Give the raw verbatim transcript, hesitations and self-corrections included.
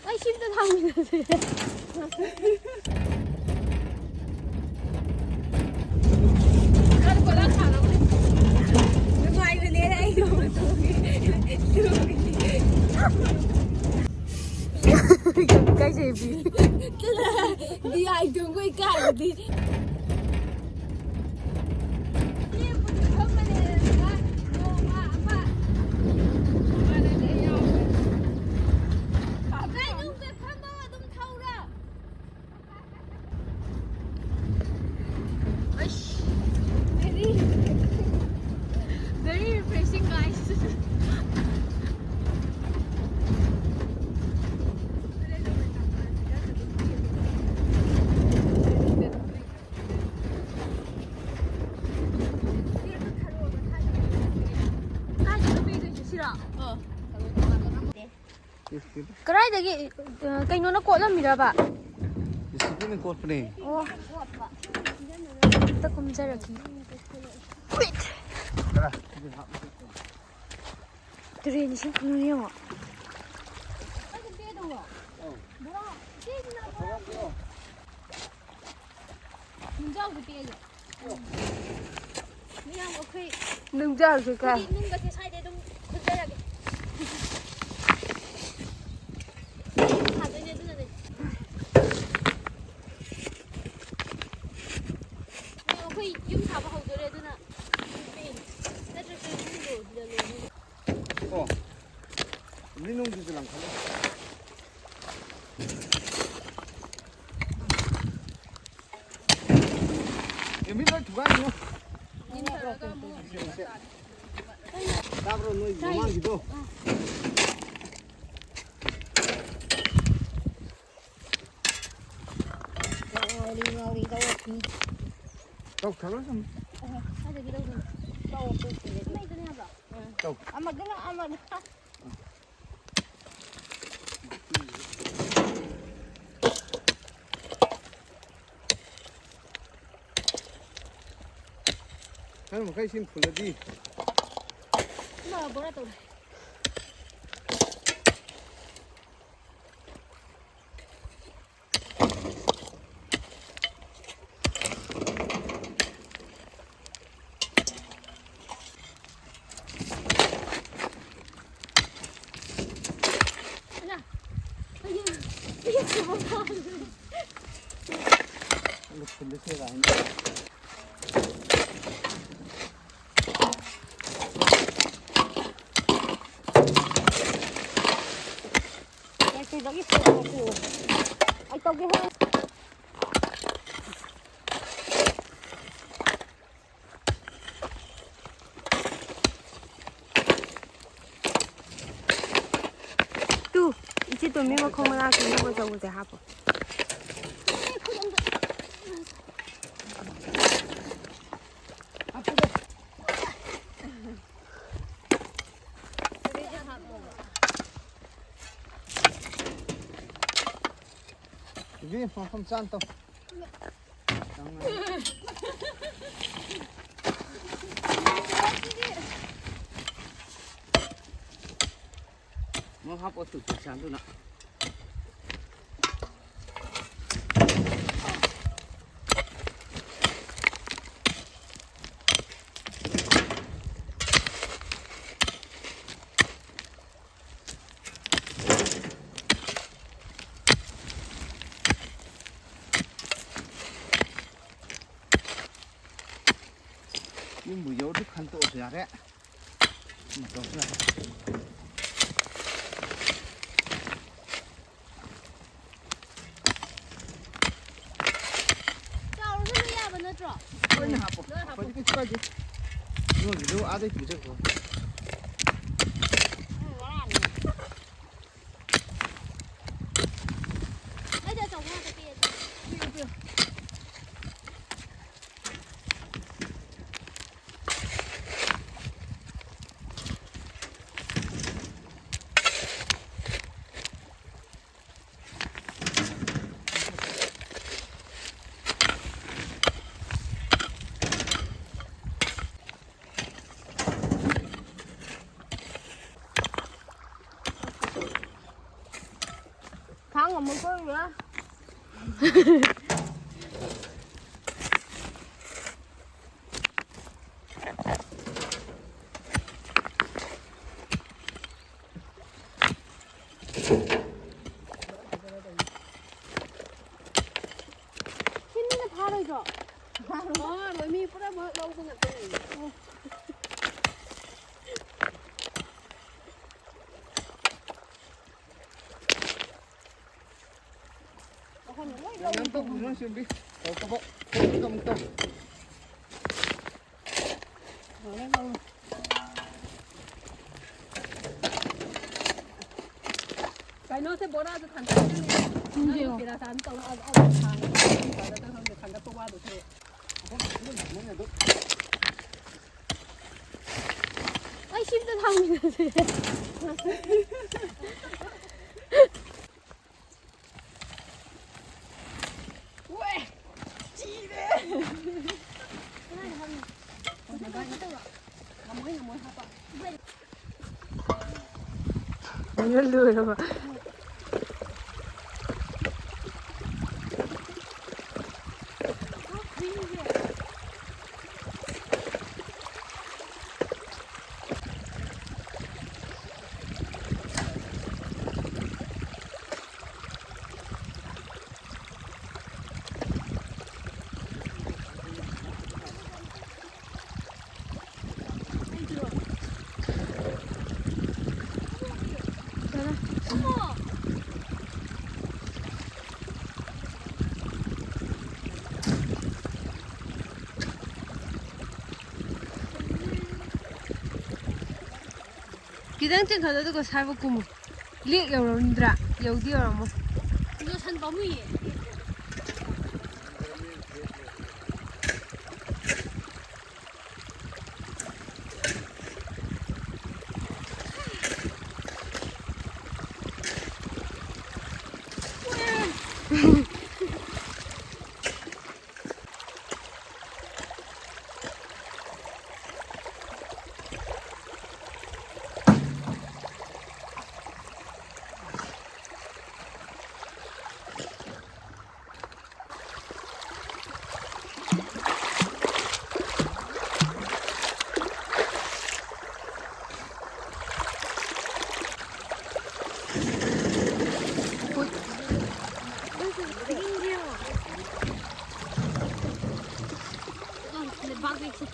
ꯑꯩ ꯁꯤꯝꯇ ꯊꯥꯡꯃꯤꯟꯅꯁꯦ꯫ ꯅꯨꯡꯉꯥꯏꯕꯅꯦ ꯑꯩ ꯅꯣꯡꯃ ꯇꯣꯡꯉꯦ꯫ ꯌꯥꯝ ꯏꯀꯥꯏꯖꯩꯕꯤ꯫ ꯆꯠꯂꯣꯍꯦ, ꯗꯤ ꯑꯥꯏ ꯇꯣꯡꯕ ꯏꯀꯥꯏꯔꯗꯤ꯫ Very, very refreshing, guys. ꯀꯥꯏꯗꯅꯣ ꯄꯤꯗꯣꯏꯁꯦ? ꯁꯤꯔꯣ? ꯑꯣ꯫ ꯀꯗꯥꯏꯗꯒꯤ, ꯑ, ꯀꯩꯅꯣꯅ ꯀꯣꯠꯂꯝꯃꯤꯔꯕ? ꯖꯦ ꯁꯤ ꯕꯤꯅ ꯀꯣꯠꯄꯅꯦ꯫ ꯑꯣ꯫ ꯑꯝꯇ ꯀꯨꯝꯖꯔꯛꯈꯤꯒꯦ꯫ ꯈꯔ꯫ ꯇꯨꯔꯦꯟ ꯏꯁꯤꯡ ꯈꯨꯅꯨ ꯌꯦꯡꯉꯣ꯫ ꯅꯨꯡꯖꯥꯎꯁꯨ ꯄꯤꯛꯑꯦ꯫ ꯃꯌꯥꯝ ꯑꯩꯈꯣꯏ ꯅꯨꯡꯖꯥꯎꯁꯨ ꯀꯥꯏ꯫ ꯑꯩꯈꯣꯏꯗꯤ ꯅꯨꯡꯒꯁꯦ ꯁ꯭ꯋꯥꯏꯗꯩ ꯑꯗꯨꯝ ꯈꯨꯟꯖꯔꯒꯦ꯫ ꯁꯥꯗꯣꯏꯅꯦ ꯑꯗꯨꯅꯅꯦ꯫ ꯑꯩꯈꯣꯏ ꯌꯨꯝ ꯁꯥꯕ ꯍꯧꯗꯣꯔꯦ ꯑꯗꯨꯅ꯫ ꯅꯠꯇ꯭ꯔꯁꯨ ꯌꯨꯝꯗꯣ ꯁꯤꯗ ꯂꯣꯏꯅꯤ꯫ ꯑꯣ꯫ ꯃꯤ ꯅꯨꯡꯗꯨꯁꯨ ꯂꯪꯈꯠꯂꯦ꯫ ꯑꯦ, ꯃꯤ ꯂꯣꯏ ꯊꯨꯒꯥꯏꯔꯤꯅꯣ꯫ ꯇꯥꯕ꯭ꯔꯣ, ꯅꯣꯏ ꯃꯃꯥꯡꯒꯤꯗꯣ? ꯉꯥꯎꯔꯤ ꯉꯥꯎꯔꯤ ꯇꯧꯔꯛꯈꯤꯅꯤ꯫ ꯇꯧꯊꯔꯣ ꯁꯨꯝ꯫ ꯑꯣ, ꯀꯥꯏꯗꯒꯤ ꯂꯧꯗꯣꯏꯅꯣ? ꯑꯃ ꯍꯦꯛꯇꯅꯦ ꯍꯥꯏꯕ꯭ꯔꯣ? ꯇꯧ꯫ ꯑꯃꯗꯨꯅ ꯑꯃꯗ꯫ ꯃꯈꯩ ꯁꯤ ꯐꯨꯜꯂꯗꯤ꯫ ꯏꯃꯥ, ꯕꯣꯔꯥ ꯇꯧꯔꯦ꯫ ꯑꯌꯥ! ꯑꯩꯒꯤ, ꯑꯩꯒꯤ ꯁꯤꯕ ꯃꯥꯜꯂꯦ꯫ ꯐꯨꯜꯂꯁꯦ ꯀꯥꯏꯅ꯫ ꯀꯩꯗꯒꯤ ꯄꯨꯔꯛꯑꯣ? ꯑꯩ ꯇꯧꯒꯦ ꯍꯥꯏ꯫ ꯇꯨ, ꯏꯆꯦ ꯇꯣꯝꯕꯤ ꯃꯈꯣꯡ ꯃꯅꯥꯛꯇ ꯏꯅꯝ ꯑꯆꯧꯕꯁꯦ ꯍꯥꯞꯄꯣ꯫ ꯏꯕꯦꯝ, ꯃꯐꯝ ꯆꯥꯅ ꯇꯧ꯫ ꯑꯃꯨꯛ ꯍꯥꯞꯄꯣ, ꯇꯨ, ꯇꯨ, ꯆꯥꯟꯗꯨꯅ꯫ ꯌꯨꯝꯕꯨ ꯌꯧꯔꯗꯤ ꯈꯟꯇꯣꯛꯑꯁꯨ ꯌꯥꯔꯦ꯫ ꯎꯝ, ꯇꯧꯁꯨ ꯌꯥꯔꯦ꯫ ꯆꯥꯎꯔꯁꯨ ꯂꯣꯏ ꯌꯥꯕ ꯅꯠꯇ꯭ꯔꯣ? ꯂꯣꯏꯅ ꯍꯥꯞꯄꯣ꯫ ꯂꯣꯏ ꯍꯥꯞꯄꯣ꯫ ꯑꯩꯈꯣꯏꯗꯤ ꯀꯩꯁꯨ ꯀꯥꯏꯗꯦ꯫ ꯅꯣꯏꯒꯤꯗꯣ ꯑꯥꯗꯩ ꯄꯨꯖꯈꯣ꯫ ꯎꯝ, ꯕꯣꯔꯥꯅꯤ꯫ ꯑꯩꯗꯤ ꯑꯆꯧꯕ ꯉꯥꯛꯇ ꯄꯤꯔꯗꯤ꯫ ꯄꯤꯌꯨ, ꯄꯤꯌꯨ꯫ ꯑꯃꯨꯛ ꯇꯧꯔꯤꯔꯥ? ꯁꯤ ꯃꯤꯅ ꯐꯥꯔꯣꯏꯗ꯭ꯔꯣ? ꯐꯥꯔꯣꯏ, ꯃꯤ ꯄꯨꯝꯅꯃꯛ ꯂꯧꯕ ꯉꯥꯛꯇꯅꯦ꯫ ꯌꯥꯝ ꯇꯧꯕꯤꯔꯣ, ꯁꯦꯝꯕꯤ꯫ ꯇꯧ, ꯇꯧ꯫ ꯇꯧ, ꯇꯧ, ꯇꯧ꯫ ꯀꯩꯅꯣꯁꯦ ꯕꯣꯔꯥꯁꯦ ꯊꯥꯡꯒꯠꯂꯒꯅꯦ꯫ ꯅꯪꯒꯤ ꯄꯦꯔꯥꯁꯥꯟ ꯇꯧꯔ ꯑꯗꯨ ꯑꯃꯨꯛ ꯊꯥꯡꯉꯒ ꯈꯪꯗꯦ, ꯊꯥꯡꯒꯠꯄ ꯋꯥꯗꯣ ꯁꯔꯨꯛ꯫ ꯑꯩ ꯁꯤꯝꯇ ꯊꯥꯡꯃꯤꯟꯅꯁꯦ꯫ ꯂꯣꯏꯔꯕ꯫ ꯈꯤꯇꯪ ꯆꯤꯡꯈꯠꯂꯣ, ꯑꯗꯨꯒ ꯁ꯭ꯋꯥꯏꯐꯥꯎ ꯀꯨꯝꯃꯣ꯫ ꯂꯦꯛ ꯌꯧꯔꯝꯗ꯭ꯔꯥ? ꯌꯧꯗꯤ ꯌꯧꯔꯝꯃꯣꯏ꯫ ꯂꯣꯁꯟ ꯄꯥꯝꯃꯨꯏꯌꯦ꯫ ꯃꯩꯁꯦ꯫